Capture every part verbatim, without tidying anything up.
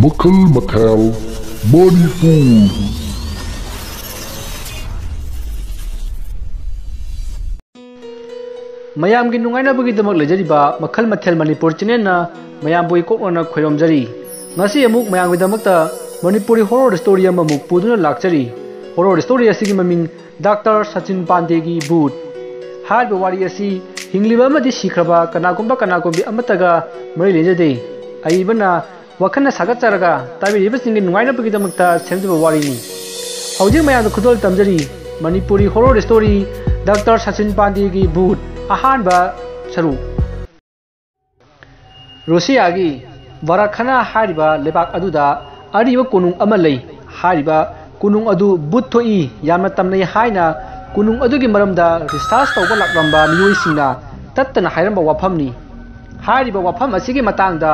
ꯃꯈꯜ ꯃꯊꯦꯜ ꯃꯅꯤꯄꯨꯔ꯫ ꯃꯌꯥꯝꯒꯤ ꯅꯨꯡꯉꯥꯏꯅꯕꯒꯤꯗꯃꯛ ꯂꯩꯖꯔꯤꯕ ꯃꯈꯜ ꯃꯊꯦꯜ ꯃꯅꯤꯄꯨꯔ ꯆꯦꯅꯦꯜꯅ ꯃꯌꯥꯝꯕꯨ ꯏꯀꯣꯛꯅꯅ ꯈꯣꯏꯔꯣꯝꯖꯔꯤ꯫ ꯉꯁꯤ ꯑꯃꯨꯛ ꯃꯌꯥꯝꯒꯤꯗꯃꯛꯇ ꯃꯅꯤꯄꯨꯔꯤ ꯍꯣꯔꯣꯔ ꯁ꯭ꯇꯣꯔꯤ ꯑꯃꯃꯨꯛ ꯄꯨꯗꯨꯅ ꯂꯥꯛꯆꯔꯤ꯫ ꯍꯣꯔꯣꯔ ꯁ꯭ꯇꯣꯔꯤ ꯑꯁꯤꯒꯤ ꯃꯃꯤꯡ ꯗꯥꯛꯇꯔ ꯁꯆꯤꯟ ꯄꯥꯟꯗꯦꯒꯤ ꯚꯨꯠ꯫ ꯍꯥꯏꯔꯤꯕ ꯋꯥꯔꯤ ꯑꯁꯤ ꯍꯤꯡꯂꯤꯕ ꯑꯃꯗꯤ ꯁꯤꯈ꯭ꯔꯕ ꯀꯅꯥꯒꯨꯝꯕ ꯀꯅꯥꯒꯨꯝꯕꯤ ꯑꯃꯠꯇꯒ ꯃꯔꯤ ꯂꯩꯅꯖꯗꯦ꯫ ꯑꯏꯕꯅ ꯋꯥꯈꯜꯅ ꯁꯥꯒꯠꯆꯔꯒ ꯇꯥꯕꯤꯔꯤꯕꯁꯤꯡꯒꯤ ꯅꯨꯡꯉꯥꯏꯅꯕꯒꯤꯗꯃꯛꯇ ꯁꯦꯝꯖꯕ ꯋꯥꯔꯤꯅꯤ꯫ ꯍꯧꯖꯤꯛ ꯃꯌꯥꯝꯗ ꯈꯨꯗꯣꯜ ꯇꯝꯖꯔꯤ Manipuri horror story doctor Sachin ꯄꯥꯟꯗꯦꯒꯤ ꯚꯨꯠ ꯑꯍꯥꯟꯕ ꯁꯔꯨꯛ꯫ ꯔꯨꯁꯤꯌꯥꯒꯤ ꯚꯥꯔꯥꯈꯥꯅꯥ ꯍꯥꯏꯔꯤꯕ ꯂꯩꯕꯥꯛ ꯑꯗꯨꯗ ꯑꯔꯤꯕ ꯀꯣꯅꯨꯡ ꯑꯃ ꯂꯩ꯫ ꯍꯥꯏꯔꯤꯕ ꯀꯣꯅꯨꯡ ꯑꯗꯨ ꯚꯨꯠ ꯊꯣꯛꯏ ꯌꯥꯝꯅ ꯇꯝꯅꯩ ꯍꯥꯏꯅ ꯀꯣꯅꯨꯡ ꯑꯗꯨꯒꯤ ꯃꯔꯝꯗ ꯔꯤꯁꯥꯔꯆ ꯇꯧꯕ ꯂꯥꯛꯂꯝꯕ ꯃꯤꯑꯣꯏꯁꯤꯡꯅ ꯇꯠꯇꯅ ꯍꯥꯏꯔꯝꯕ ꯋꯥꯐꯝꯅꯤ꯫ ꯍꯥꯏꯔꯤꯕ ꯋꯥꯐꯝ ꯑꯁꯤꯒꯤ ꯃꯇꯥꯡꯗ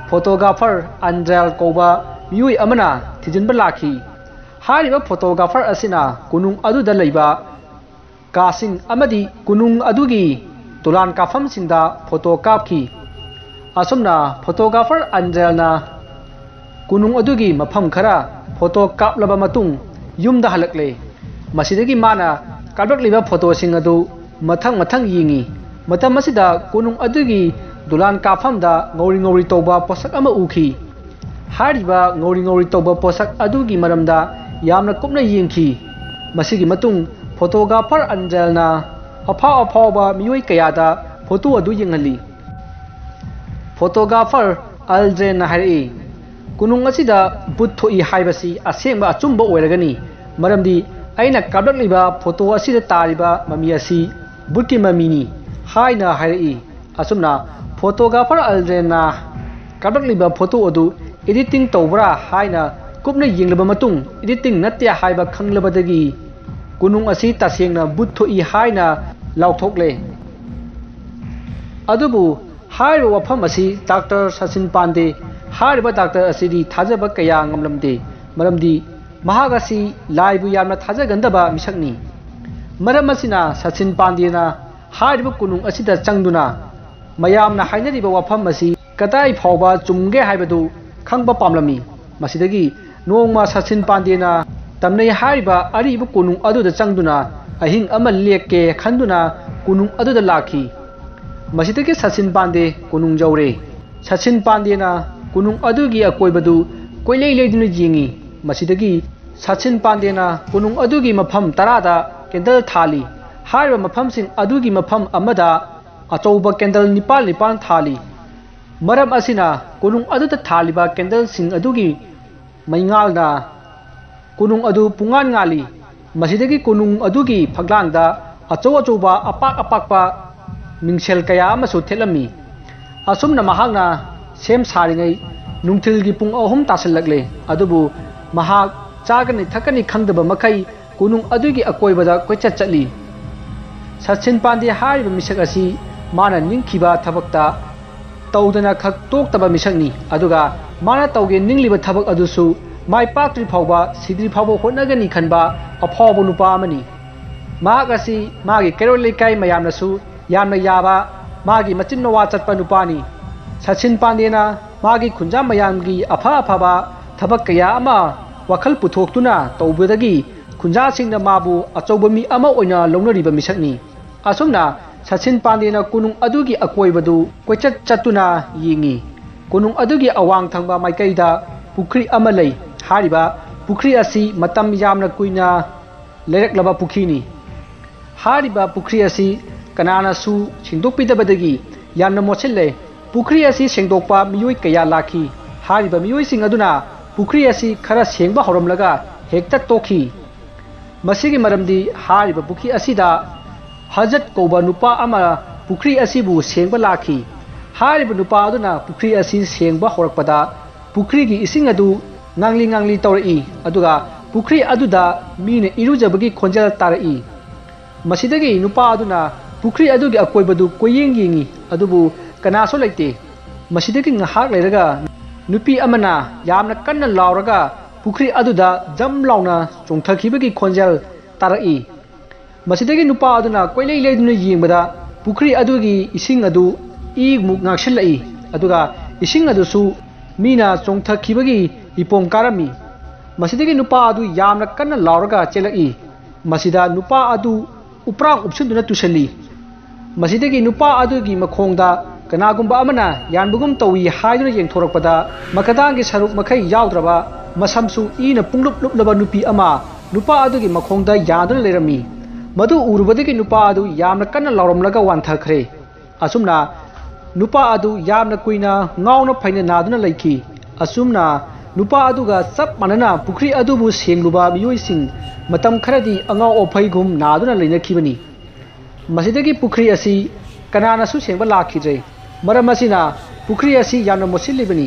ꯐꯣꯇꯣꯒ꯭ꯔꯥꯐꯔ ꯑꯟꯗ꯭ꯔꯦꯜ ꯀꯧꯕ ꯃꯤꯑꯣꯏ ꯑꯃꯅ ꯊꯤꯖꯤꯟꯕ ꯂꯥꯛꯈꯤ꯫ ꯍꯥꯏꯔꯤꯕ ꯐꯣꯇꯣꯒ꯭ꯔꯥꯐꯔ ꯑꯁꯤꯅ ꯀꯣꯅꯨꯡ ꯑꯗꯨꯗ ꯂꯩꯕ ꯀꯥꯁꯤꯡ ꯑꯃꯗꯤ ꯀꯣꯅꯨꯡ ꯑꯗꯨꯒꯤ ꯗꯣꯂꯥꯟ ꯀꯥꯞꯐꯝꯁꯤꯡꯗ ꯐꯣꯇꯣ ꯀꯥꯞꯈꯤ꯫ ꯑꯁꯨꯝꯅ ꯐꯣꯇꯣꯒ꯭ꯔꯥꯐꯔ ꯑꯟꯗ꯭ꯔꯦꯜꯅ ꯀꯣꯅꯨꯡ ꯑꯗꯨꯒꯤ ꯃꯐꯝ ꯈꯔ ꯐꯣꯇꯣ ꯀꯥꯞꯂꯕ ꯃꯇꯨꯡ ꯌꯨꯝꯗ ꯍꯜꯂꯛꯂꯦ꯫ ꯃꯁꯤꯗꯒꯤ ꯃꯥꯅ ꯀꯥꯞꯂꯛꯂꯤꯕ ꯐꯣꯇꯣꯁꯤꯡ ꯑꯗꯨ ꯃꯊꯪ ꯃꯊꯪ ꯌꯦꯡꯉꯤ꯫ ꯃꯇꯝ ꯑꯁꯤꯗ ꯀꯣꯅꯨꯡ ꯑꯗꯨꯒꯤ ꯗꯣꯂꯥꯟ ꯀꯥꯞꯐꯝꯗ ꯉꯧꯔꯤ ꯉꯧꯔꯤ ꯇꯧꯕ ꯄꯣꯠꯁꯛ ꯑꯃ ꯎꯈꯤ꯫ ꯍꯥꯏꯔꯤꯕ ꯉꯧꯔꯤ ꯉꯧꯔꯤ ꯇꯧꯕ ꯄꯣꯠꯁꯛ ꯑꯗꯨꯒꯤ ꯃꯔꯝꯗ ꯌꯥꯝꯅ ꯀꯨꯞꯅ ꯌꯦꯡꯈꯤ꯫ ꯃꯁꯤꯒꯤ ꯃꯇꯨꯡ ꯐꯣꯇꯣꯒ꯭ꯔꯥꯐꯔ ꯑꯟꯗ꯭ꯔꯦꯜꯅ ꯑꯐꯥꯎ ꯑꯐꯥꯎꯕ ꯃꯤꯑꯣꯏ ꯀꯌꯥꯗ ꯐꯣꯇꯣ ꯑꯗꯨ ꯌꯦꯡꯍꯜꯂꯤ꯫ ꯐꯣꯇꯣꯒ꯭ꯔꯥꯐꯔ ꯑꯜꯗ꯭ꯔꯦꯟꯅ ꯍꯥꯏꯔꯛꯏ, "ꯀꯣꯅꯨꯡ ꯑꯁꯤꯗ ꯚꯨꯠ ꯊꯣꯛꯏ ꯍꯥꯏꯕꯁꯤ ꯑꯁꯦꯡꯕ ꯑꯆꯨꯝꯕ ꯑꯣꯏꯔꯒꯅꯤ, ꯃꯔꯝꯗꯤ ꯑꯩꯅ ꯀꯥꯞꯂꯛꯂꯤꯕ ꯐꯣꯇꯣ ꯑꯁꯤꯗ ꯇꯥꯔꯤꯕ ꯃꯃꯤ ꯑꯁꯤ ꯚꯨꯠꯀꯤ ꯃꯃꯤꯅꯤ" ꯍꯥꯏꯅ ꯍꯥꯏꯔꯛꯏ꯫ ꯑꯁꯨꯝꯅ ꯐꯣꯇꯣꯒ꯭ꯔꯥꯐꯔ ꯑꯜꯗ꯭ꯔꯦꯟꯅ ꯀꯥꯞꯂꯛꯂꯤꯕ ꯐꯣꯇꯣ ꯑꯗꯨ ꯏꯗꯤꯇꯤꯡ ꯇꯧꯕ꯭ꯔꯥ ꯍꯥꯏꯅ ꯀꯨꯞꯅ ꯌꯦꯡꯂꯕ ꯃꯇꯨꯡ, ꯏꯗꯤꯇꯤꯡ ꯅꯠꯇꯦ ꯍꯥꯏꯕ ꯈꯪꯂꯕꯗꯒꯤ ꯀꯣꯅꯨꯡ ꯑꯁꯤ ꯇꯁꯦꯡꯅ ꯚꯨꯠ ꯊꯣꯛꯏ ꯍꯥꯏꯅ ꯂꯥꯎꯊꯣꯛꯂꯦ꯫ ꯑꯗꯨꯕꯨ ꯍꯥꯏꯔꯤꯕ ꯋꯥꯐꯝ ꯑꯁꯤ ꯗꯥꯛꯇꯔ ꯁꯆꯤꯟ ꯄꯥꯟꯗꯦ ꯍꯥꯏꯔꯤꯕ ꯗꯥꯛꯇꯔ ꯑꯁꯤꯗꯤ ꯊꯥꯖꯕ ꯀꯌꯥ ꯉꯝꯂꯝꯗꯦ, ꯃꯔꯝꯗꯤ ꯃꯍꯥꯛ ꯑꯁꯤ ꯂꯥꯏꯕꯨ ꯌꯥꯝꯅ ꯊꯥꯖꯒꯟꯗꯕ ꯃꯤꯁꯛꯅꯤ꯫ ꯃꯔꯝ ꯑꯁꯤꯅ ꯁꯆꯤꯟ ꯄꯥꯟꯗꯦꯅ ꯍꯥꯏꯔꯤꯕ ꯀꯣꯅꯨꯡ ꯑꯁꯤꯗ ꯆꯪꯗꯨꯅ ꯃꯌꯥꯝꯅ ꯍꯥꯏꯅꯔꯤꯕ ꯋꯥꯐꯝ ꯑꯁꯤ ꯀꯗꯥꯏ ꯐꯥꯎꯕ ꯆꯨꯝꯒꯦ ꯍꯥꯏꯕꯗꯨ ꯈꯪꯕ ꯄꯥꯝꯂꯝꯃꯤ꯫ ꯃꯁꯤꯗꯒꯤ ꯅꯣꯡꯃ ꯁꯆꯤꯟ ꯄꯥꯟꯗꯦꯅ ꯇꯝꯅꯩ ꯍꯥꯏꯔꯤꯕ ꯑꯔꯤꯕ ꯀꯣꯅꯨꯡ ꯑꯗꯨꯗ ꯆꯪꯗꯨꯅ ꯑꯍꯤꯡ ꯑꯃ ꯂꯦꯛꯀꯦ ꯈꯟꯗꯨꯅ ꯀꯣꯅꯨꯡ ꯑꯗꯨꯗ ꯂꯥꯛꯈꯤ꯫ ꯃꯁꯤꯗꯒꯤ ꯁꯆꯤꯟ ꯄꯥꯟꯗꯦ ꯀꯣꯅꯨꯡ ꯌꯧꯔꯦ꯫ ꯁꯆꯤꯟ ꯄꯥꯟꯗꯦꯅ ꯀꯣꯅꯨꯡ ꯑꯗꯨꯒꯤ ꯑꯀꯣꯏꯕꯗꯨ ꯀꯣꯏꯂꯩ ꯂꯩꯗꯨꯅ ꯌꯦꯡꯉꯤ꯫ ꯃꯁꯤꯗꯒꯤ ꯁꯆꯤꯟ ꯄꯥꯟꯗꯦꯅ ꯀꯣꯅꯨꯡ ꯑꯗꯨꯒꯤ ꯃꯐꯝ ꯇꯔꯥꯗ ꯀꯦꯟꯗꯜ ꯊꯥꯜꯂꯤ꯫ ꯍꯥꯏꯔꯤꯕ ꯃꯐꯝꯁꯤꯡ ꯑꯗꯨꯒꯤ ꯃꯐꯝ ꯑꯃꯗ ꯑꯆꯧꯕ ꯀꯦꯟꯗꯜ ꯅꯤꯄꯥꯜ ꯅꯤꯄꯥꯜ ꯊꯥꯜꯂꯤ꯫ ꯃꯔꯝ ꯑꯁꯤꯅ ꯀꯣꯅꯨꯡ ꯑꯗꯨꯗ ꯊꯥꯜꯂꯤꯕ ꯀꯦꯟꯗꯜꯁꯤꯡ ꯑꯗꯨꯒꯤ ꯃꯩꯉꯥꯜꯅ ꯀꯣꯅꯨꯡ ꯑꯗꯨ ꯄꯨꯡꯉꯥꯟ ꯉꯥꯜꯂꯤ꯫ ꯃꯁꯤꯗꯒꯤ ꯀꯣꯅꯨꯡ ꯑꯗꯨꯒꯤ ꯐꯛꯂꯥꯡꯗ ꯑꯆꯧ ꯑꯆꯧꯕ ꯑꯄꯥꯛ ꯑꯄꯥꯛꯄ ꯃꯤꯡꯁꯦꯜ ꯀꯌꯥ ꯑꯃꯁꯨ ꯊꯦꯠꯂꯝꯃꯤ꯫ ꯑꯁꯨꯝꯅ ꯃꯍꯥꯛꯅ ꯁꯦꯝ ꯁꯥꯔꯤꯉꯩ ꯅꯨꯡꯊꯤꯜꯒꯤ ꯄꯨꯡ ꯑꯍꯨꯝ ꯇꯥꯁꯤꯜꯂꯛꯂꯦ꯫ ꯑꯗꯨꯕꯨ ꯃꯍꯥꯛ ꯆꯥꯒꯅꯤ ꯊꯛꯀꯅꯤ ꯈꯪꯗꯕ ꯃꯈꯩ ꯀꯣꯅꯨꯡ ꯑꯗꯨꯒꯤ ꯑꯀꯣꯏꯕꯗ ꯀꯣꯏꯆꯠ ꯆꯠꯂꯤ꯫ ꯁꯆꯤꯟ ꯄꯥꯟꯗꯦ ꯍꯥꯏꯔꯤꯕ ꯃꯤꯁꯛ ꯑꯁꯤ ꯃꯥꯅ ꯅꯤꯡꯈꯤꯕ ꯊꯕꯛꯇ ꯇꯧꯗꯅ ꯈꯛ ꯇꯣꯛꯇꯕ ꯃꯤꯁꯛꯅꯤ꯫ ꯑꯗꯨꯒ ꯃꯥꯅ ꯇꯧꯒꯦ ꯅꯤꯡꯂꯤꯕ ꯊꯕꯛ ꯑꯗꯨꯁꯨ ꯃꯥꯏ ꯄꯥꯛꯇ꯭ꯔꯤ ꯐꯥꯎꯕ, ꯁꯤꯗ꯭ꯔꯤ ꯐꯥꯎꯕ ꯍꯣꯠꯅꯒꯅꯤ ꯈꯟꯕ ꯑꯐꯥꯎꯕ ꯅꯨꯄꯥ ꯑꯃꯅꯤ꯫ ꯃꯍꯥꯛ ꯑꯁꯤ ꯃꯥꯒꯤ ꯀꯩꯔꯣꯜ ꯂꯩꯀꯥꯏ ꯃꯌꯥꯝꯅꯁꯨ ꯌꯥꯝꯅ ꯌꯥꯕ, ꯃꯥꯒꯤ ꯃꯆꯤꯟ ꯃꯋꯥ ꯆꯠꯄ ꯅꯨꯄꯥꯅꯤ꯫ ꯁꯆꯤꯟ ꯄꯥꯟꯗꯦꯅ ꯃꯥꯒꯤ ꯈꯨꯟꯖꯥ ꯃꯌꯥꯝꯒꯤ ꯑꯐ ꯑꯐꯕ ꯊꯕꯛ ꯀꯌꯥ ꯑꯃ ꯋꯥꯈꯜ ꯄꯨꯊꯣꯛꯇꯨꯅ ꯇꯧꯕꯗꯒꯤ ꯈꯨꯟꯖꯥꯁꯤꯡꯅ ꯃꯥꯕꯨ ꯑꯆꯧꯕ ꯃꯤ ꯑꯃ ꯑꯣꯏꯅ ꯂꯧꯅꯔꯤꯕ ꯃꯤꯁꯛꯅꯤ꯫ ꯑꯁꯨꯝꯅ ꯁꯆꯤꯟ ꯄꯥꯟꯗꯦꯅ ꯀꯣꯅꯨꯡ ꯑꯗꯨꯒꯤ ꯑꯀꯣꯏꯕꯗꯨ ꯀꯣꯏꯆꯠ ꯆꯠꯇꯨꯅ ꯌꯦꯡꯉꯤ꯫ ꯀꯣꯅꯨꯡ ꯑꯗꯨꯒꯤ ꯑꯋꯥꯡ ꯊꯪꯕ ꯃꯥꯏꯀꯩꯗ ꯄꯨꯈ꯭ꯔꯤ ꯑꯃ ꯂꯩ꯫ ꯍꯥꯏꯔꯤꯕ ꯄꯨꯈ꯭ꯔꯤ ꯑꯁꯤ ꯃꯇꯝ ꯌꯥꯝꯅ ꯀꯨꯏꯅ ꯂꯩꯔꯛꯂꯕ ꯄꯨꯈ꯭ꯔꯤꯅꯤ꯫ ꯍꯥꯏꯔꯤꯕ ꯄꯨꯈ꯭ꯔꯤ ꯑꯁꯤ ꯀꯅꯥꯅꯁꯨ ꯁꯦꯡꯗꯣꯛꯄꯤꯗꯕꯗꯒꯤ ꯌꯥꯝꯅ ꯃꯣꯠꯁꯤꯜꯂꯦ꯫ ꯄꯨꯈ꯭ꯔꯤ ꯑꯁꯤ ꯁꯦꯡꯗꯣꯛꯄ ꯃꯤꯑꯣꯏ ꯀꯌꯥ ꯂꯥꯛꯈꯤ꯫ ꯍꯥꯏꯔꯤꯕ ꯃꯤꯑꯣꯏꯁꯤꯡ ꯑꯗꯨꯅ ꯄꯨꯈ꯭ꯔꯤ ꯑꯁꯤ ꯈꯔ ꯁꯦꯡꯕ ꯍꯧꯔꯝꯂꯒ ꯍꯦꯛꯇ ꯇꯣꯛꯈꯤ꯫ ꯃꯁꯤꯒꯤ ꯃꯔꯝꯗꯤ ꯍꯥꯏꯔꯤꯕ ꯄꯨꯈ꯭ꯔꯤ ꯑꯁꯤꯗ ꯍꯖꯠ ꯀꯧꯕ ꯅꯨꯄꯥ ꯑꯃ ꯄꯨꯈ꯭ꯔꯤ ꯑꯁꯤꯕꯨ ꯁꯦꯡꯕ ꯂꯥꯛꯈꯤ꯫ ꯍꯥꯏꯔꯤꯕ ꯅꯨꯄꯥ ꯑꯗꯨꯅ ꯄꯨꯈ꯭ꯔꯤ ꯑꯁꯤ ꯁꯦꯡꯕ ꯍꯧꯔꯛꯄꯗ ꯄꯨꯈ꯭ꯔꯤꯒꯤ ꯏꯁꯤꯡ ꯑꯗꯨ ꯉꯥꯡꯂꯤ ꯉꯥꯡꯂꯤ ꯇꯧꯔꯛꯏ꯫ ꯑꯗꯨꯒ ꯄꯨꯈ꯭ꯔꯤ ꯑꯗꯨꯗ ꯃꯤꯅ ꯏꯔꯨꯖꯕꯒꯤ ꯈꯣꯟꯖꯦꯜ ꯇꯥꯔꯛꯏ꯫ ꯃꯁꯤꯗꯒꯤ ꯅꯨꯄꯥ ꯑꯗꯨꯅ ꯄꯨꯈ꯭ꯔꯤ ꯑꯗꯨꯒꯤ ꯑꯀꯣꯏꯕꯗꯨ ꯀꯣꯏꯌꯦꯡ ꯌꯦꯡꯉꯤ, ꯑꯗꯨꯕꯨ ꯀꯅꯥꯁꯨ ꯂꯩꯇꯦ꯫ ꯃꯁꯤꯗꯒꯤ ꯉꯥꯏꯍꯥꯛ ꯂꯩꯔꯒ ꯅꯨꯄꯤ ꯑꯃꯅ ꯌꯥꯝꯅ ꯀꯟꯅ ꯂꯥꯎꯔꯒ ꯄꯨꯈ꯭ꯔꯤ ꯑꯗꯨꯗ ꯖꯝ ꯂꯥꯎꯅ ꯆꯣꯡꯊꯈꯤꯕꯒꯤ ꯈꯣꯟꯖꯦꯜ ꯇꯥꯔꯛꯏ꯫ ꯃꯁꯤꯗꯒꯤ ꯅꯨꯄꯥ ꯑꯗꯨꯅ ꯀꯣꯏꯂꯩ ꯂꯩꯗꯨꯅ ꯌꯦꯡꯕꯗ ꯄꯨꯈ꯭ꯔꯤ ꯑꯗꯨꯒꯤ ꯏꯁꯤꯡ ꯑꯗꯨ ꯏꯃꯨꯛ ꯉꯥꯡꯁꯤꯜꯂꯛꯏ, ꯑꯗꯨꯒ ꯏꯁꯤꯡ ꯑꯗꯨꯁꯨ ꯃꯤꯅ ꯆꯣꯡꯊꯈꯤꯕꯒꯤ ꯏꯄꯣꯝ ꯀꯥꯔꯝꯃꯤ꯫ ꯃꯁꯤꯗꯒꯤ ꯅꯨꯄꯥ ꯑꯗꯨ ꯌꯥꯝꯅ ꯀꯟꯅ ꯂꯥꯎꯔꯒ ꯆꯦꯜꯂꯛꯏ꯫ ꯃꯁꯤꯗ ꯅꯨꯄꯥ ꯑꯗꯨ ꯎꯄ꯭ꯔꯥꯡ ꯎꯞꯁꯤꯟꯗꯨꯅ ꯇꯨꯁꯜꯂꯤ꯫ ꯃꯁꯤꯗꯒꯤ ꯅꯨꯄꯥ ꯑꯗꯨꯒꯤ ꯃꯈꯣꯡꯗ ꯀꯅꯥꯒꯨꯝꯕ ꯑꯃꯅ ꯌꯥꯟꯕꯒꯨꯝ ꯇꯧꯏ ꯍꯥꯏꯗꯨꯅ ꯌꯦꯡꯊꯣꯔꯛꯄꯗ, ꯃꯈꯥꯗꯥꯡꯒꯤ ꯁꯔꯨꯛ ꯃꯈꯩ ꯌꯥꯎꯗ꯭ꯔꯕ, ꯃꯁꯝꯁꯨ ꯏꯅ ꯄꯨꯡꯂꯨꯞ ꯂꯨꯞꯂꯕ ꯅꯨꯄꯤ ꯑꯃ ꯅꯨꯄꯥ ꯑꯗꯨꯒꯤ ꯃꯈꯣꯡꯗ ꯌꯥꯟꯗꯨꯅ ꯂꯩꯔꯝꯃꯤ꯫ ꯃꯗꯨ ꯎꯔꯨꯕꯗꯒꯤ ꯅꯨꯄꯥ ꯑꯗꯨ ꯌꯥꯝꯅ ꯀꯟꯅ ꯂꯥꯎꯔꯝꯂꯒ ꯋꯥꯟꯊꯈ꯭ꯔꯦ꯫ ꯑꯁꯨꯝꯅ ꯅꯨꯄꯥ ꯑꯗꯨ ꯌꯥꯝꯅ ꯀꯨꯏꯅ ꯉꯥꯎꯅ ꯐꯩꯅ ꯅꯥꯗꯨꯅ ꯂꯩꯈꯤ꯫ ꯑꯁꯨꯝꯅ ꯅꯨꯄꯥ ꯑꯗꯨꯒ ꯆꯞ ꯃꯥꯟꯅꯅ ꯄꯨꯈ꯭ꯔꯤ ꯑꯗꯨꯕꯨ ꯁꯦꯡꯂꯨꯕ ꯃꯤꯑꯣꯏꯁꯤꯡ ꯃꯇꯝ ꯈꯔꯗꯤ ꯑꯉꯥꯎ ꯑꯐꯩꯒꯨꯝ ꯅꯥꯗꯨꯅ ꯂꯩꯅꯈꯤꯕꯅꯤ꯫ ꯃꯁꯤꯗꯒꯤ ꯄꯨꯈ꯭ꯔꯤ ꯑꯁꯤ ꯀꯅꯥꯅꯁꯨ ꯁꯦꯡꯕ ꯂꯥꯛꯈꯤꯗ꯭ꯔꯦ꯫ ꯃꯔꯝ ꯑꯁꯤꯅ ꯄꯨꯈ꯭ꯔꯤ ꯑꯁꯤ ꯌꯥꯝꯅ ꯃꯣꯠꯁꯤꯜꯂꯤꯕꯅꯤ꯫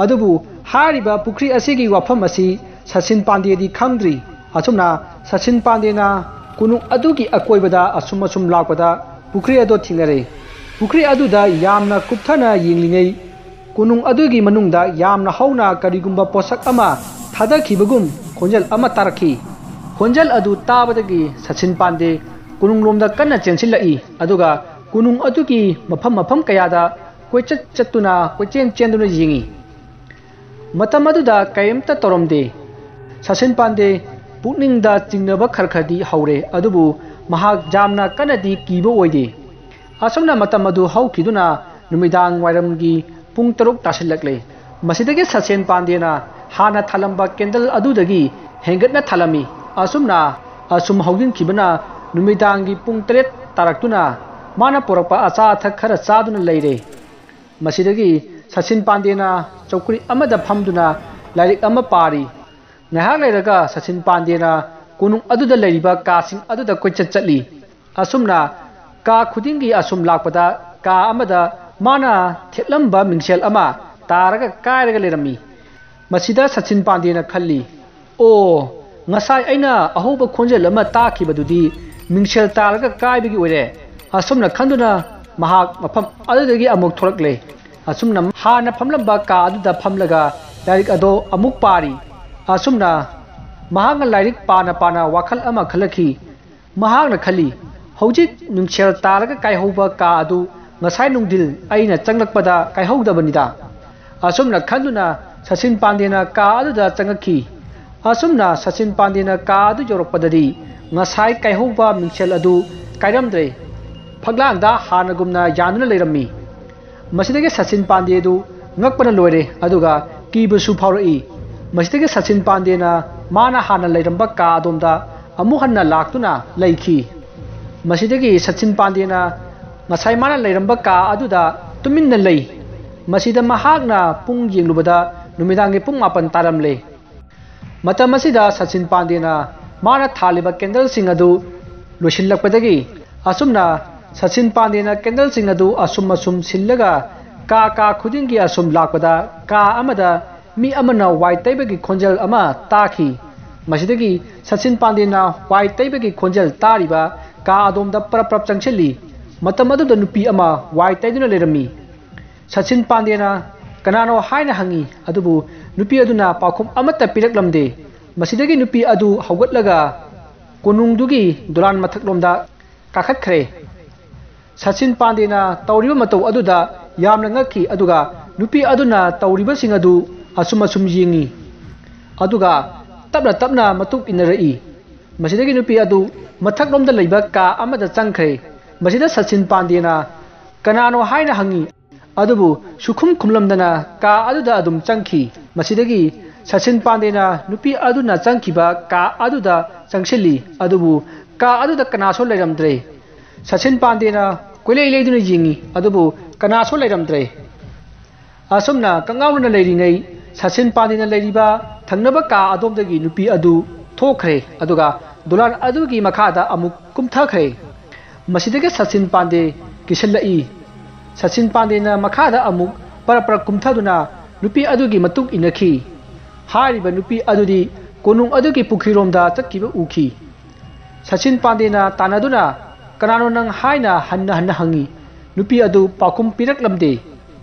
ꯑꯗꯨꯕꯨ ꯍꯥꯏꯔꯤꯕ ꯄꯨꯈ꯭ꯔꯤ ꯑꯁꯤꯒꯤ ꯋꯥꯐꯝ ꯑꯁꯤ ꯁꯆꯤꯟ ꯄꯥꯟꯗꯦꯗꯤ ꯈꯪꯗ꯭ꯔꯤ꯫ ꯑꯁꯨꯝꯅ ꯁꯆꯤꯟ ꯄꯥꯟꯗꯦꯅ ꯀꯣꯅꯨꯡ ꯑꯗꯨꯒꯤ ꯑꯀꯣꯏꯕꯗ ꯑꯁꯨꯝ ꯑꯁꯨꯝ ꯂꯥꯛꯄꯗ ꯄꯨꯈ꯭ꯔꯤ ꯑꯗꯨ ꯊꯦꯡꯅꯔꯦ꯫ ꯄꯨꯈ꯭ꯔꯤ ꯑꯗꯨꯗ ꯌꯥꯝꯅ ꯀꯨꯞꯊꯅ ꯌꯦꯡꯂꯤꯉꯩ ꯀꯣꯅꯨꯡ ꯑꯗꯨꯒꯤ ꯃꯅꯨꯡꯗ ꯌꯥꯝꯅ ꯍꯧꯅ ꯀꯔꯤꯒꯨꯝꯕ ꯄꯣꯠꯁꯛ ꯑꯃ ꯊꯥꯗꯈꯤꯕꯒꯨꯝ ꯈꯣꯟꯖꯦꯜ ꯑꯃ ꯇꯥꯔꯛꯈꯤ꯫ ꯈꯣꯟꯖꯦꯜ ꯑꯗꯨ ꯇꯥꯕꯗꯒꯤ ꯁꯆꯤꯟ ꯄꯥꯟꯗꯦ ꯀꯣꯅꯨꯡꯂꯣꯝꯗ ꯀꯟꯅ ꯆꯦꯟꯁꯤꯜꯂꯛꯏ꯫ ꯑꯗꯨꯒ ꯀꯣꯅꯨꯡ ꯑꯗꯨꯒꯤ ꯃꯐꯝ ꯃꯐꯝ ꯀꯌꯥꯗ ꯀꯣꯏꯆꯠ ꯆꯠꯇꯨꯅ ꯀꯣꯏꯆꯦꯟ ꯆꯦꯟꯗꯨꯅ ꯌꯦꯡꯏ꯫ ꯃꯇꯝ ꯑꯗꯨꯗ ꯀꯔꯤꯝꯇ ꯇꯧꯔꯝꯗꯦ꯫ ꯁꯆꯤꯟ ꯄꯥꯟꯗꯦ ꯄꯨꯛꯅꯤꯡꯗ ꯆꯤꯡꯅꯕ ꯈꯔ ꯈꯔꯗꯤ ꯍꯧꯔꯦ, ꯑꯗꯨꯕꯨ ꯃꯍꯥꯛ ꯌꯥꯝꯅ ꯀꯟꯅꯗꯤ ꯀꯤꯕ ꯑꯣꯏꯗꯦ꯫ ꯑꯁꯨꯝꯅ ꯃꯇꯝ ꯑꯗꯨ ꯍꯧꯈꯤꯗꯨꯅ ꯅꯨꯃꯤꯗꯥꯡ ꯋꯥꯏꯔꯝꯒꯤ ꯄꯨꯡ ꯇꯔꯨꯛ ꯇꯥꯁꯤꯜꯂꯛꯂꯦ꯫ ꯃꯁꯤꯗꯒꯤ ꯁꯆꯤꯟ ꯄꯥꯟꯗꯦꯅ ꯍꯥꯟꯅ ꯊꯥꯜꯂꯝꯕ ꯀꯦꯟꯗꯜ ꯑꯗꯨꯗꯒꯤ ꯍꯦꯟꯒꯠꯅ ꯊꯥꯜꯂꯝꯃꯤ꯫ ꯑꯁꯨꯝꯅ ꯑꯁꯨꯝ ꯍꯧꯖꯤꯟꯈꯤꯕꯅ ꯅꯨꯃꯤꯗꯥꯡꯒꯤ ꯄꯨꯡ ꯇꯔꯦꯠ ꯇꯥꯔꯛꯇꯨꯅ ꯃꯥꯅ ꯄꯨꯔꯛꯄ ꯑꯆꯥ ꯑꯊꯛ ꯈꯔ ꯆꯥꯗꯨꯅ ꯂꯩꯔꯦ꯫ ꯃꯁꯤꯗꯒꯤ ꯁꯆꯤꯟ ꯄꯥꯟꯗꯦꯅ ꯆꯧꯀ꯭ꯔꯤ ꯑꯃꯗ ꯐꯝꯗꯨꯅ ꯂꯥꯏꯔꯤꯛ ꯑꯃ ꯄꯥꯔꯤ꯫ ꯉꯥꯏꯍꯥꯛ ꯂꯩꯔꯒ ꯁꯆꯤꯟ ꯄꯥꯟꯗꯦꯅ ꯀꯣꯅꯨꯡ ꯑꯗꯨꯗ ꯂꯩꯔꯤꯕ ꯀꯥꯁꯤꯡ ꯑꯗꯨꯗ ꯀꯣꯏꯆꯠ ꯆꯠꯂꯤ꯫ ꯑꯁꯨꯝꯅ ꯀꯥ ꯈꯨꯗꯤꯡꯒꯤ ꯑꯁꯨꯝ ꯂꯥꯛꯄꯗ ꯀꯥ ꯑꯃꯗ ꯃꯥꯅ ꯊꯦꯠꯂꯝꯕ ꯃꯤꯡꯁꯦꯜ ꯑꯃ ꯇꯥꯔꯒ ꯀꯥꯏꯔꯒ ꯂꯩꯔꯝꯃꯤ꯫ ꯃꯁꯤꯗ ꯁꯆꯤꯟ ꯄꯥꯟꯗꯦꯅ ꯈꯜꯂꯤ, "ꯑꯣ, ꯉꯁꯥꯏ ꯑꯩꯅ ꯑꯍꯧꯕ ꯈꯣꯟꯖꯦꯜ ꯑꯃ ꯇꯥꯈꯤꯕꯗꯨꯗꯤ ꯃꯤꯡꯁꯦꯜ ꯇꯥꯔꯒ ꯀꯥꯏꯕꯒꯤ ꯑꯣꯏꯔꯦ"꯫ ꯑꯁꯨꯝꯅ ꯈꯟꯗꯨꯅ ꯃꯍꯥꯛ ꯃꯐꯝ ꯑꯗꯨꯗꯒꯤ ꯑꯃꯨꯛ ꯊꯣꯛꯂꯛꯂꯦ꯫ ꯑꯁꯨꯝꯅ ꯍꯥꯟꯅ ꯐꯝꯂꯝꯕ ꯀꯥ ꯑꯗꯨꯗ ꯐꯝꯂꯒ ꯂꯥꯏꯔꯤꯛ ꯑꯗꯣ ꯑꯃꯨꯛ ꯄꯥꯔꯤ꯫ ꯑꯁꯨꯝꯅ ꯃꯍꯥꯛꯅ ꯂꯥꯏꯔꯤꯛ ꯄꯥꯅ ꯄꯥꯅ ꯋꯥꯈꯜ ꯑꯃ ꯈꯜꯂꯛꯈꯤ꯫ ꯃꯍꯥꯛꯅ ꯈꯜꯂꯤ, "ꯍꯧꯖꯤꯛ ꯃꯤꯡꯁꯦꯜ ꯇꯥꯔꯒ ꯀꯥꯏꯍꯧꯕ ꯀꯥ ꯑꯗꯨ ꯉꯁꯥꯏ ꯅꯨꯡꯊꯤꯜ ꯑꯩꯅ ꯆꯪꯂꯛꯄꯗ ꯀꯥꯏꯍꯧꯗꯕꯅꯤꯗ"꯫ ꯑꯁꯨꯝꯅ ꯈꯟꯗꯨꯅ ꯁꯆꯤꯟ ꯄꯥꯟꯗꯦꯅ ꯀꯥ ꯑꯗꯨꯗ ꯆꯪꯉꯛꯈꯤ꯫ ꯑꯁꯨꯝꯅ ꯁꯆꯤꯟ ꯄꯥꯟꯗꯦꯅ ꯀꯥ ꯑꯗꯨ ꯌꯧꯔꯛꯄꯗꯗꯤ ꯉꯁꯥꯏ ꯀꯥꯏꯍꯧꯕ ꯃꯤꯡꯁꯦꯜ ꯑꯗꯨ ꯀꯥꯏꯔꯝꯗ꯭ꯔꯦ꯫ ꯐꯛꯂꯥꯡꯗ ꯍꯥꯟꯅꯒꯨꯝꯅ ꯌꯥꯟꯗꯨꯅ ꯂꯩꯔꯝꯃꯤ꯫ ꯃꯁꯤꯗꯒꯤ ꯁꯆꯤꯟ ꯄꯥꯟꯗꯦꯗꯨ ꯉꯛꯄꯅ ꯂꯣꯏꯔꯦ, ꯑꯗꯨꯒ ꯀꯤꯕꯁꯨ ꯐꯥꯎꯔꯛꯏ꯫ ꯃꯁꯤꯗꯒꯤ ꯁꯆꯤꯟ ꯄꯥꯟꯗꯦꯅ ꯃꯥꯅ ꯍꯥꯟꯅ ꯂꯩꯔꯝꯕ ꯀꯥ ꯑꯗꯣꯝꯗ ꯑꯃꯨꯛ ꯍꯟꯅ ꯂꯥꯛꯇꯨꯅ ꯂꯩꯈꯤ꯫ ꯃꯁꯤꯗꯒꯤ ꯁꯆꯤꯟ ꯄꯥꯟꯗꯦꯅ ꯉꯁꯥꯏ ꯃꯥꯅ ꯂꯩꯔꯝꯕ ꯀꯥ ꯑꯗꯨꯗ ꯇꯨꯃꯤꯟꯅ ꯂꯩ꯫ ꯃꯁꯤꯗ ꯃꯍꯥꯛꯅ ꯄꯨꯡ ꯌꯦꯡꯂꯨꯕꯗ ꯅꯨꯃꯤꯗꯥꯡꯒꯤ ꯄꯨꯡ ꯃꯥꯄꯟ ꯇꯥꯔꯝꯂꯦ꯫ ꯃꯇꯝ ꯑꯁꯤꯗ ꯁꯆꯤꯟ ꯄꯥꯟꯗꯦꯅ ꯃꯥꯅ ꯊꯥꯜꯂꯤꯕ ꯀꯦꯟꯗꯜꯁꯤꯡ ꯑꯗꯨ ꯂꯣꯏꯁꯤꯜꯂꯛꯄꯗꯒꯤ, ꯑꯁꯨꯝꯅ ꯁꯆꯤꯟ ꯄꯥꯟꯗꯦꯅ ꯀꯦꯟꯗꯜꯁꯤꯡ ꯑꯗꯨ ꯑꯁꯨꯝ ꯑꯁꯨꯝ ꯁꯤꯜꯂꯒ ꯀꯥ ꯀꯥ ꯈꯨꯗꯤꯡꯒꯤ ꯑꯁꯨꯝ ꯂꯥꯛꯄꯗ, ꯀꯥ ꯑꯃꯗ ꯃꯤ ꯑꯃꯅ ꯋꯥꯏ ꯇꯩꯕꯒꯤ ꯈꯣꯟꯖꯦꯜ ꯑꯃ ꯇꯥꯈꯤ꯫ ꯃꯁꯤꯗꯒꯤ ꯁꯆꯤꯟ ꯄꯥꯟꯗꯦꯅ ꯋꯥꯏ ꯇꯩꯕꯒꯤ ꯈꯣꯟꯖꯦꯜ ꯇꯥꯔꯤꯕ ꯀꯥ ꯑꯗꯣꯝꯗ ꯄꯔꯞ ꯄꯔꯞ ꯆꯪꯁꯤꯜꯂꯤ꯫ ꯃꯇꯝ ꯑꯗꯨꯗ ꯅꯨꯄꯤ ꯑꯃ ꯋꯥꯏ ꯇꯩꯗꯨꯅ ꯂꯩꯔꯝꯃꯤ꯫ ꯁꯆꯤꯟ ꯄꯥꯟꯗꯦꯅ ꯀꯅꯥꯅꯣ ꯍꯥꯏꯅ ꯍꯪꯉꯤ, ꯑꯗꯨꯕꯨ ꯅꯨꯄꯤ ꯑꯗꯨꯅ ꯄꯥꯎꯈꯨꯝ ꯑꯃꯠꯇ ꯄꯤꯔꯛꯂꯝꯗꯦ꯫ ꯃꯁꯤꯗꯒꯤ ꯅꯨꯄꯤ ꯑꯗꯨ ꯍꯧꯒꯠꯂꯒ ꯀꯣꯅꯨꯡꯗꯨꯒꯤ ꯗꯣꯂꯥꯟ ꯃꯊꯛꯂꯣꯝꯗ ꯀꯥꯈꯠꯈ꯭ꯔꯦ꯫ ꯁꯆꯤꯟ ꯄꯥꯟꯗꯦꯅ ꯇꯧꯔꯤꯕ ꯃꯇꯧ ꯑꯗꯨꯗ ꯌꯥꯝꯅ ꯉꯛꯈꯤ, ꯑꯗꯨꯒ ꯅꯨꯄꯤ ꯑꯗꯨꯅ ꯇꯧꯔꯤꯕꯁꯤꯡ ꯑꯗꯨ ꯑꯁꯨꯝ ꯑꯁꯨꯝ ꯌꯦꯡꯉꯤ, ꯑꯗꯨꯒ ꯇꯞꯅ ꯇꯞꯅ ꯃꯇꯨꯡ ꯏꯟꯅꯔꯛꯏ꯫ ꯃꯁꯤꯗꯒꯤ ꯅꯨꯄꯤ ꯑꯗꯨ ꯃꯊꯛꯂꯣꯝꯗ ꯂꯩꯕ ꯀꯥ ꯑꯃꯗ ꯆꯪꯈ꯭ꯔꯦ꯫ ꯃꯁꯤꯗ ꯁꯆꯤꯟ ꯄꯥꯟꯗꯦꯅ ꯀꯅꯥꯅꯣ ꯍꯥꯏꯅ ꯍꯪꯉꯤ, ꯑꯗꯨꯕꯨ ꯁꯨꯈꯨꯝ ꯈꯨꯝꯂꯝꯗꯅ ꯀꯥ ꯑꯗꯨꯗ ꯑꯗꯨꯝ ꯆꯪꯈꯤ꯫ ꯃꯁꯤꯗꯒꯤ ꯁꯆꯤꯟ ꯄꯥꯟꯗꯦꯅ ꯅꯨꯄꯤ ꯑꯗꯨꯅ ꯆꯪꯈꯤꯕ ꯀꯥ ꯑꯗꯨꯗ ꯆꯪꯁꯤꯜꯂꯤ, ꯑꯗꯨꯕꯨ ꯀꯥ ꯑꯗꯨꯗ ꯀꯅꯥꯁꯨ ꯂꯩꯔꯝꯗ꯭ꯔꯦ꯫ ꯁꯆꯤꯟ ꯄꯥꯟꯗꯦꯅ ꯀꯣꯏꯂꯩ ꯂꯩꯗꯨꯅ ꯌꯦꯡꯉꯤ, ꯑꯗꯨꯕꯨ ꯀꯅꯥꯁꯨ ꯂꯩꯔꯝꯗ꯭ꯔꯦ꯫ ꯑꯁꯨꯝꯅ ꯀꯪꯉꯥꯎꯅꯅ ꯂꯩꯔꯤꯉꯩ, ꯁꯆꯤꯟ ꯄꯥꯟꯗꯦꯅ ꯂꯩꯔꯤꯕ ꯊꯪꯅꯕ ꯀꯥ ꯑꯗꯣꯝꯗꯒꯤ ꯅꯨꯄꯤ ꯑꯗꯨ ꯊꯣꯛꯈ꯭ꯔꯦ, ꯑꯗꯨꯒ ꯗꯣꯂꯥꯟ ꯑꯗꯨꯒꯤ ꯃꯈꯥꯗ ꯑꯃꯨꯛ ꯀꯨꯝꯊꯈ꯭ꯔꯦ꯫ ꯃꯁꯤꯗꯒꯤ ꯁꯆꯤꯟ ꯄꯥꯟꯗꯦ ꯀꯤꯁꯤꯜꯂꯛꯏ꯫ ꯁꯆꯤꯟ ꯄꯥꯟꯗꯦꯅ ꯃꯈꯥꯗ ꯑꯃꯨꯛ ꯄꯔꯞ ꯄꯔꯞ ꯀꯨꯝꯊꯗꯨꯅ ꯅꯨꯄꯤ ꯑꯗꯨꯒꯤ ꯃꯇꯨꯡ ꯏꯟꯅꯈꯤ꯫ ꯍꯥꯏꯔꯤꯕ ꯅꯨꯄꯤ ꯑꯗꯨꯗꯤ ꯀꯣꯅꯨꯡ ꯑꯗꯨꯒꯤ ꯄꯨꯈ꯭ꯔꯤꯔꯣꯝꯗ ꯆꯠꯈꯤꯕ ꯎꯈꯤ꯫ ꯁꯆꯤꯟ ꯄꯥꯟꯗꯦꯅ ꯇꯥꯟꯅꯗꯨꯅ, "ꯀꯅꯥꯅꯣ ꯅꯪ?" ꯍꯥꯏꯅ ꯍꯟꯅ ꯍꯟꯅ ꯍꯪꯉꯤ꯫ ꯅꯨꯄꯤ ꯑꯗꯨ ꯄꯥꯎꯈꯨꯝ ꯄꯤꯔꯛꯂꯝꯗꯦ꯫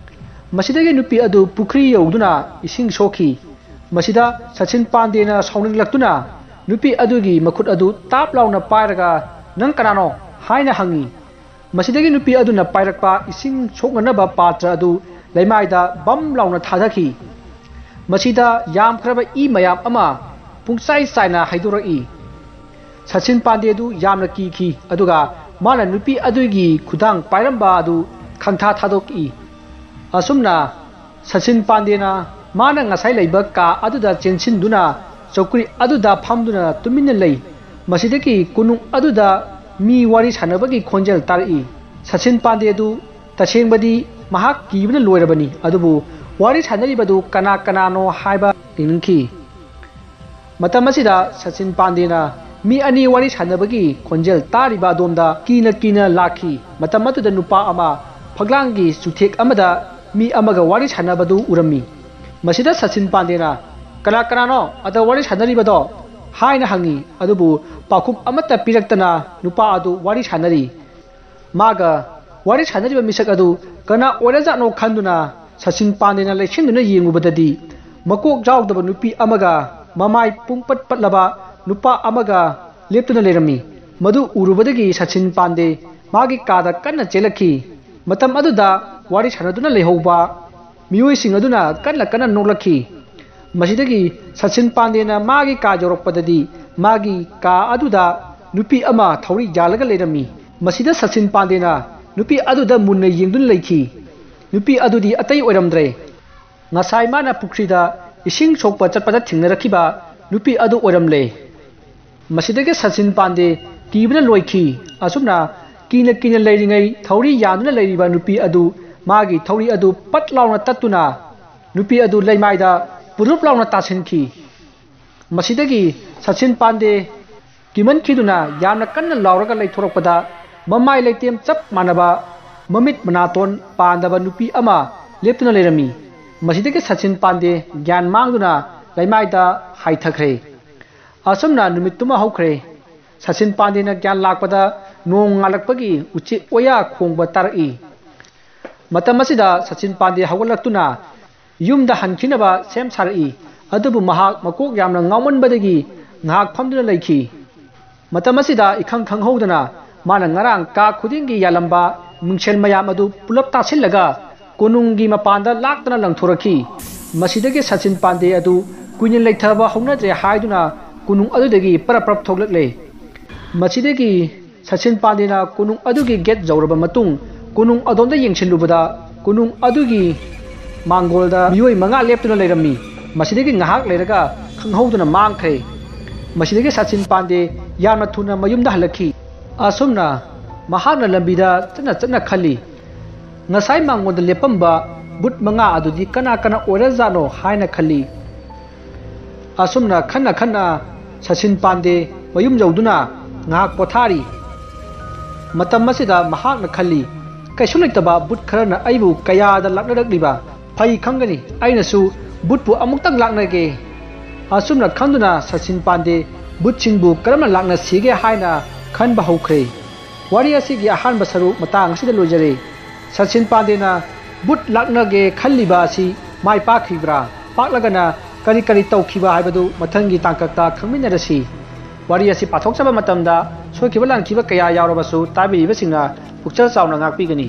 ꯃꯁꯤꯗꯒꯤ ꯅꯨꯄꯤ ꯑꯗꯨ ꯄꯨꯈ꯭ꯔꯤ ꯌꯧꯗꯨꯅ ꯏꯁꯤꯡ ꯁꯣꯛꯈꯤ꯫ ꯃꯁꯤꯗ ꯁꯆꯤꯟ ꯄꯥꯟꯗꯦꯅ ꯁꯥꯎꯅꯤꯡꯂꯛꯇꯨꯅ ꯅꯨꯄꯤ ꯑꯗꯨꯒꯤ ꯃꯈꯨꯠ ꯑꯗꯨ ꯇꯥꯞ ꯂꯥꯎꯅ ꯄꯥꯏꯔꯒ, "ꯅꯪ ꯀꯅꯥꯅꯣ?" ꯍꯥꯏꯅ ꯍꯪꯉꯤ꯫ ꯃꯁꯤꯗꯒꯤ ꯅꯨꯄꯤ ꯑꯗꯨꯅ ꯄꯥꯏꯔꯛꯄ ꯏꯁꯤꯡ ꯁꯣꯛꯅꯅꯕ ꯄꯥꯇ꯭ꯔ ꯑꯗꯨ ꯂꯩꯃꯥꯏꯗ ꯕꯝ ꯂꯥꯎꯅ ꯊꯥꯗꯈꯤ꯫ ꯃꯁꯤꯗ ꯌꯥꯝꯈ꯭ꯔꯕ ꯏ ꯃꯌꯥꯝ ꯑꯃ ꯄꯨꯡꯆꯥꯏ ꯆꯥꯏꯅ ꯍꯩꯗꯣꯔꯛꯏ꯫ ꯁꯆꯤꯟ ꯄꯥꯟꯗꯦꯗꯨ ꯌꯥꯝꯅ ꯀꯤꯈꯤ, ꯑꯗꯨꯒ ꯃꯥꯅ ꯅꯨꯄꯤ ꯑꯗꯨꯒꯤ ꯈꯨꯗꯥꯡ ꯄꯥꯏꯔꯝꯕ ꯑꯗꯨ ꯈꯪꯊꯥ ꯊꯥꯗꯣꯛꯏ꯫ ꯑꯁꯨꯝꯅ ꯁꯆꯤꯟ ꯄꯥꯟꯗꯦꯅ ꯃꯥꯅ ꯉꯁꯥꯏ ꯂꯩꯕ ꯀꯥ ꯑꯗꯨꯗ ꯆꯦꯟꯁꯤꯟꯗꯨꯅ ꯆꯧꯀ꯭ꯔꯤ ꯑꯗꯨꯗ ꯐꯝꯗꯨꯅ ꯇꯨꯃꯤꯟꯅ ꯂꯩ꯫ ꯃꯁꯤꯗꯒꯤ ꯀꯣꯅꯨꯡ ꯑꯗꯨꯗ ꯃꯤ ꯋꯥꯔꯤ ꯁꯥꯟꯅꯕꯒꯤ ꯈꯣꯟꯖꯦꯜ ꯇꯥꯔꯛꯏ꯫ ꯁꯆꯤꯟ ꯄꯥꯟꯗꯦꯗꯨ ꯇꯁꯦꯡꯕꯗꯤ ꯃꯍꯥꯛ ꯀꯤꯕꯅ ꯂꯣꯏꯔꯕꯅꯤ, ꯑꯗꯨꯕꯨ ꯋꯥꯔꯤ ꯁꯥꯟꯅꯔꯤꯕꯗꯨ ꯀꯅꯥ ꯀꯅꯥꯅꯣ ꯍꯥꯏꯕ ꯌꯦꯡꯅꯤꯡꯈꯤ꯫ ꯃꯇꯝ ꯑꯁꯤꯗ ꯁꯆꯤꯟ ꯄꯥꯟꯗꯦꯅ ꯃꯤ ꯑꯅꯤ ꯋꯥꯔꯤ ꯁꯥꯟꯅꯕꯒꯤ ꯈꯣꯟꯖꯦꯜ ꯇꯥꯔꯤꯕ ꯑꯗꯣꯝꯗ ꯀꯤꯅ ꯀꯤꯅ ꯂꯥꯛꯈꯤ꯫ ꯃꯇꯝ ꯑꯗꯨꯗ ꯅꯨꯄꯥ ꯑꯃ ꯐꯛꯂꯥꯡꯒꯤ ꯆꯨꯊꯦꯛ ꯑꯃꯗ ꯃꯤ ꯑꯃꯒ ꯋꯥꯔꯤ ꯁꯥꯟꯅꯕꯗꯨ ꯎꯔꯝꯃꯤ꯫ ꯃꯁꯤꯗ ꯁꯆꯤꯟ ꯄꯥꯟꯗꯦꯅ, "ꯀꯅꯥ ꯀꯅꯥꯅꯣ ꯑꯗ ꯋꯥꯔꯤ ꯁꯥꯟꯅꯔꯤꯕꯗꯣ?" ꯍꯥꯏꯅ ꯍꯪꯉꯤ꯫ ꯑꯗꯨꯕꯨ ꯄꯥꯎꯈꯨꯝ ꯑꯃꯠꯇ ꯄꯤꯔꯛꯇꯅ ꯅꯨꯄꯥ ꯑꯗꯨ ꯋꯥꯔꯤ ꯁꯥꯟꯅꯔꯤ꯫ ꯃꯥꯒ ꯋꯥꯔꯤ ꯁꯥꯟꯅꯔꯤꯕ ꯃꯤꯁꯛ ꯑꯗꯨ ꯀꯅꯥ ꯑꯣꯏꯔꯖꯥꯠꯅꯣ ꯈꯟꯗꯨꯅ ꯁꯆꯤꯟ ꯄꯥꯟꯗꯦꯅ ꯂꯩꯁꯤꯟꯗꯨꯅ ꯌꯦꯡꯉꯨꯕꯗꯗꯤ, ꯃꯀꯣꯛ ꯌꯥꯎꯗꯕ ꯅꯨꯄꯤ ꯑꯃꯒ ꯃꯃꯥꯏ ꯄꯨꯡꯄꯠ ꯄꯠꯂꯕ ꯅꯨꯄꯥ ꯑꯃꯒ ꯂꯦꯞꯇꯨꯅ ꯂꯩꯔꯝꯃꯤ꯫ ꯃꯗꯨ ꯎꯔꯨꯕꯗꯒꯤ ꯁꯆꯤꯟ ꯄꯥꯟꯗꯦ ꯃꯥꯒꯤ ꯀꯥꯗ ꯀꯟꯅ ꯆꯦꯜꯂꯛꯈꯤ꯫ ꯃꯇꯝ ꯑꯗꯨꯗ ꯋꯥꯔꯤ ꯁꯥꯟꯅꯗꯨꯅ ꯂꯩꯍꯧꯕ ꯃꯤꯑꯣꯏꯁꯤꯡ ꯑꯗꯨꯅ ꯀꯟꯅ ꯀꯟꯅ ꯅꯣꯛꯂꯛꯈꯤ꯫ ꯃꯁꯤꯗꯒꯤ ꯁꯆꯤꯟ ꯄꯥꯟꯗꯦꯅ ꯃꯥꯒꯤ ꯀꯥ ꯌꯧꯔꯛꯄꯗꯗꯤ, ꯃꯥꯒꯤ ꯀꯥ ꯑꯗꯨꯗ ꯅꯨꯄꯤ ꯑꯃ ꯊꯧꯔꯤ ꯌꯥꯜꯂꯒ ꯂꯩꯔꯝꯃꯤ꯫ ꯃꯁꯤꯗ ꯁꯆꯤꯟ ꯄꯥꯟꯗꯦꯅ ꯅꯨꯄꯤ ꯑꯗꯨꯗ ꯃꯨꯟꯅ ꯌꯦꯡꯗꯨꯅ ꯂꯩꯈꯤ꯫ ꯅꯨꯄꯤ ꯑꯗꯨꯗꯤ ꯑꯇꯩ ꯑꯣꯏꯔꯝꯗ꯭ꯔꯦ꯫ ꯉꯁꯥꯏ ꯃꯥꯅ ꯄꯨꯈ꯭ꯔꯤꯗ ꯏꯁꯤꯡ ꯁꯣꯛꯄ ꯆꯠꯄꯗ ꯊꯦꯡꯅꯔꯛꯈꯤꯕ ꯅꯨꯄꯤ ꯑꯗꯨ ꯑꯣꯏꯔꯝꯂꯦ꯫ ꯃꯁꯤꯗꯒꯤ ꯁꯆꯤꯟ ꯄꯥꯟꯗꯦ ꯀꯤꯕꯅ ꯂꯣꯏꯈꯤ꯫ ꯑꯁꯨꯝꯅ ꯀꯤꯅ ꯀꯤꯅ ꯂꯩꯔꯤꯉꯩ ꯊꯧꯔꯤ ꯌꯥꯟꯗꯨꯅ ꯂꯩꯔꯤꯕ ꯅꯨꯄꯤ ꯑꯗꯨ, ꯃꯥꯒꯤ ꯊꯧꯔꯤ ꯑꯗꯨ ꯄꯠ ꯂꯥꯎꯅ ꯇꯠꯇꯨꯅ ꯅꯨꯄꯤ ꯑꯗꯨ ꯂꯩꯃꯥꯏꯗ ꯄꯨꯔꯨꯞ ꯂꯥꯎꯅ ꯇꯥꯁꯤꯟꯈꯤ꯫ ꯃꯁꯤꯗꯒꯤ ꯁꯆꯤꯟ ꯄꯥꯟꯗꯦ ꯀꯤꯃꯟꯈꯤꯗꯨꯅ ꯌꯥꯝꯅ ꯀꯟꯅ ꯂꯥꯎꯔꯒ ꯂꯩꯊꯣꯔꯛꯄꯗ, ꯃꯃꯥꯏ ꯂꯩꯇꯦꯝ ꯆꯞ ꯃꯥꯟꯅꯕ, ꯃꯃꯤꯠ ꯃꯅꯥꯇꯣꯟ ꯄꯥꯟꯗꯕ ꯅꯨꯄꯤ ꯑꯃ ꯂꯦꯞꯇꯨꯅ ꯂꯩꯔꯝꯃꯤ꯫ ꯃꯁꯤꯗꯒꯤ ꯁꯆꯤꯟ ꯄꯥꯟꯗꯦ ꯒ꯭ꯌꯥꯟ ꯃꯥꯡꯗꯨꯅ ꯂꯩꯃꯥꯏꯗ ꯍꯥꯏꯊꯈ꯭ꯔꯦ꯫ ꯑꯁꯨꯝꯅ ꯅꯨꯃꯤꯠꯇꯨꯃ ꯍꯧꯈ꯭ꯔꯦ꯫ ꯁꯆꯤꯟ ꯄꯥꯟꯗꯦꯅ ꯒ꯭ꯌꯥꯟ ꯂꯥꯛꯄꯗ ꯅꯣꯡ ꯉꯥꯜꯂꯛꯄꯒꯤ ꯎꯆꯦꯛ ꯋꯥꯌꯥ ꯈꯣꯡꯕ ꯇꯥꯔꯛꯏ꯫ ꯃꯇꯝ ꯑꯁꯤꯗ ꯁꯆꯤꯟ ꯄꯥꯟꯗꯦ ꯍꯧꯒꯠꯂꯛꯇꯨꯅ ꯌꯨꯝꯗ ꯍꯟꯈꯤꯅꯕ ꯁꯦꯝ ꯁꯥꯔꯛꯏ꯫ ꯑꯗꯨꯕꯨ ꯃꯍꯥꯛ ꯃꯀꯣꯛ ꯌꯥꯝꯅ ꯉꯥꯎꯃꯟꯕꯗꯒꯤ ꯉꯥꯏꯍꯥꯛ ꯐꯝꯗꯨꯅ ꯂꯩꯈꯤ꯫ ꯃꯇꯝ ꯑꯁꯤꯗ ꯏꯈꯪ ꯈꯪꯍꯧꯗꯅ ꯃꯥꯅ ꯉꯔꯥꯡ ꯀꯥ ꯈꯨꯗꯤꯡꯒꯤ ꯌꯥꯜꯂꯝꯕ ꯃꯤꯡꯁꯦꯜ ꯃꯌꯥꯝ ꯑꯗꯨ ꯄꯨꯂꯞ ꯇꯥꯁꯤꯜꯂꯒ ꯀꯣꯅꯨꯡꯒꯤ ꯃꯄꯥꯟꯗ ꯂꯥꯛꯇꯅ ꯂꯪꯊꯣꯔꯛꯈꯤ꯫ ꯃꯁꯤꯗꯒꯤ ꯁꯆꯤꯟ ꯄꯥꯟꯗꯦ ꯑꯗꯨ ꯀꯨꯏꯅ ꯂꯩꯊꯕ ꯍꯧꯅꯗ꯭ꯔꯦ ꯍꯥꯏꯗꯨꯅ ꯀꯣꯅꯨꯡ ꯑꯗꯨꯗꯒꯤ ꯄꯔꯞ ꯄꯔꯞ ꯊꯣꯛꯂꯛꯂꯦ꯫ ꯃꯁꯤꯗꯒꯤ ꯁꯆꯤꯟ ꯄꯥꯟꯗꯦꯅ ꯀꯣꯅꯨꯡ ꯑꯗꯨꯒꯤ ꯒꯦꯠ ꯌꯧꯔꯕ ꯃꯇꯨꯡ ꯀꯣꯅꯨꯡ ꯑꯗꯣꯝꯗ ꯌꯦꯡꯁꯤꯜꯂꯨꯕꯗ ꯀꯣꯅꯨꯡ ꯑꯗꯨꯒꯤ ꯃꯥꯡꯒꯣꯜꯗ ꯃꯤꯑꯣꯏ ꯃꯉꯥ ꯂꯦꯞꯇꯨꯅ ꯂꯩꯔꯝꯃꯤ꯫ ꯃꯁꯤꯗꯒꯤ ꯉꯥꯏꯍꯥꯛ ꯂꯩꯔꯒ ꯈꯪꯍꯧꯗꯅ ꯃꯥꯡꯈ꯭ꯔꯦ꯫ ꯃꯁꯤꯗꯒꯤ ꯁꯆꯤꯟ ꯄꯥꯟꯗꯦ ꯌꯥꯝꯅ ꯊꯨꯅ ꯃꯌꯨꯝꯗ ꯍꯜꯂꯛꯈꯤ꯫ ꯑꯁꯨꯝꯅ ꯃꯍꯥꯛꯅ ꯂꯝꯕꯤꯗ ꯆꯠꯅ ꯆꯠꯅ ꯈꯜꯂꯤ, "ꯉꯁꯥꯏ ꯃꯥꯡꯒꯣꯜꯗ ꯂꯦꯞꯄꯝꯕ ꯕꯨꯠ ꯃꯉꯥ ꯑꯗꯨꯗꯤ ꯀꯅꯥ ꯀꯅꯥ ꯑꯣꯏꯔꯖꯥꯠꯅꯣ?" ꯍꯥꯏꯅ ꯈꯜꯂꯤ꯫ ꯑꯁꯨꯝꯅ ꯈꯟꯅ ꯈꯟꯅ ꯁꯆꯤꯟ ꯄꯥꯟꯗꯦ ꯃꯌꯨꯝ ꯌꯧꯗꯨꯅ ꯉꯥꯏꯍꯥꯛ ꯄꯣꯊꯥꯔꯤ꯫ ꯃꯇꯝ ꯑꯁꯤꯗ ꯃꯍꯥꯛꯅ ꯈꯜꯂꯤ, "ꯀꯩꯁꯨ ꯂꯩꯇꯕ ꯕꯨꯠ ꯈꯔꯅ ꯑꯩꯕꯨ ꯀꯌꯥꯗ ꯂꯥꯛꯅꯔꯛꯂꯤꯕ? ꯐꯩ ꯈꯪꯒꯅꯤ, ꯑꯩꯅꯁꯨ ꯕꯨꯠꯄꯨ ꯑꯃꯨꯛꯇꯪ ꯂꯥꯛꯅꯒꯦ꯫" ꯑꯁꯨꯝꯅ ꯈꯟꯗꯨꯅ ꯁꯆꯤꯟ ꯄꯥꯟꯗꯦ ꯕꯨꯠꯁꯤꯡꯕꯨ ꯀꯔꯝꯅ ꯂꯥꯛꯅꯁꯤꯒꯦ ꯍꯥꯏꯅ ꯈꯟꯕ ꯍꯧꯈ꯭ꯔꯦ꯫ ꯋꯥꯔꯤ ꯑꯁꯤꯒꯤ ꯑꯍꯥꯟꯕ ꯁꯔꯨꯛ ꯃꯇꯥꯡ ꯑꯁꯤꯗ ꯂꯣꯏꯖꯔꯦ꯫ ꯁꯆꯤꯟ ꯄꯥꯟꯗꯦꯅ ꯕꯨꯠ ꯂꯥꯛꯅꯒꯦ ꯈꯜꯂꯤꯕ ꯑꯁꯤ ꯃꯥꯏ ꯄꯥꯛꯈꯤꯕ꯭ꯔꯥ? ꯄꯥꯛꯂꯒꯅ ꯀꯔꯤ ꯀꯔꯤ ꯇꯧꯈꯤꯕ ꯍꯥꯏꯕꯗꯨ ꯃꯊꯪꯒꯤ ꯇꯥꯡꯀꯛꯇ ꯈꯪꯃꯤꯟꯅꯔꯁꯤ꯫ ꯋꯥꯔꯤ ꯑꯁꯤ ꯄꯥꯊꯣꯛꯆꯕ ꯃꯇꯝꯗ ꯁꯣꯏꯈꯤꯕ ꯂꯥꯟꯈꯤꯕ ꯀꯌꯥ ꯌꯥꯎꯔꯕꯁꯨ ꯇꯥꯕꯤꯔꯤꯕꯁꯤꯡꯅ ꯄꯨꯛꯆꯦꯜ ꯆꯥꯎꯅ ꯉꯥꯛꯄꯤꯒꯅꯤ꯫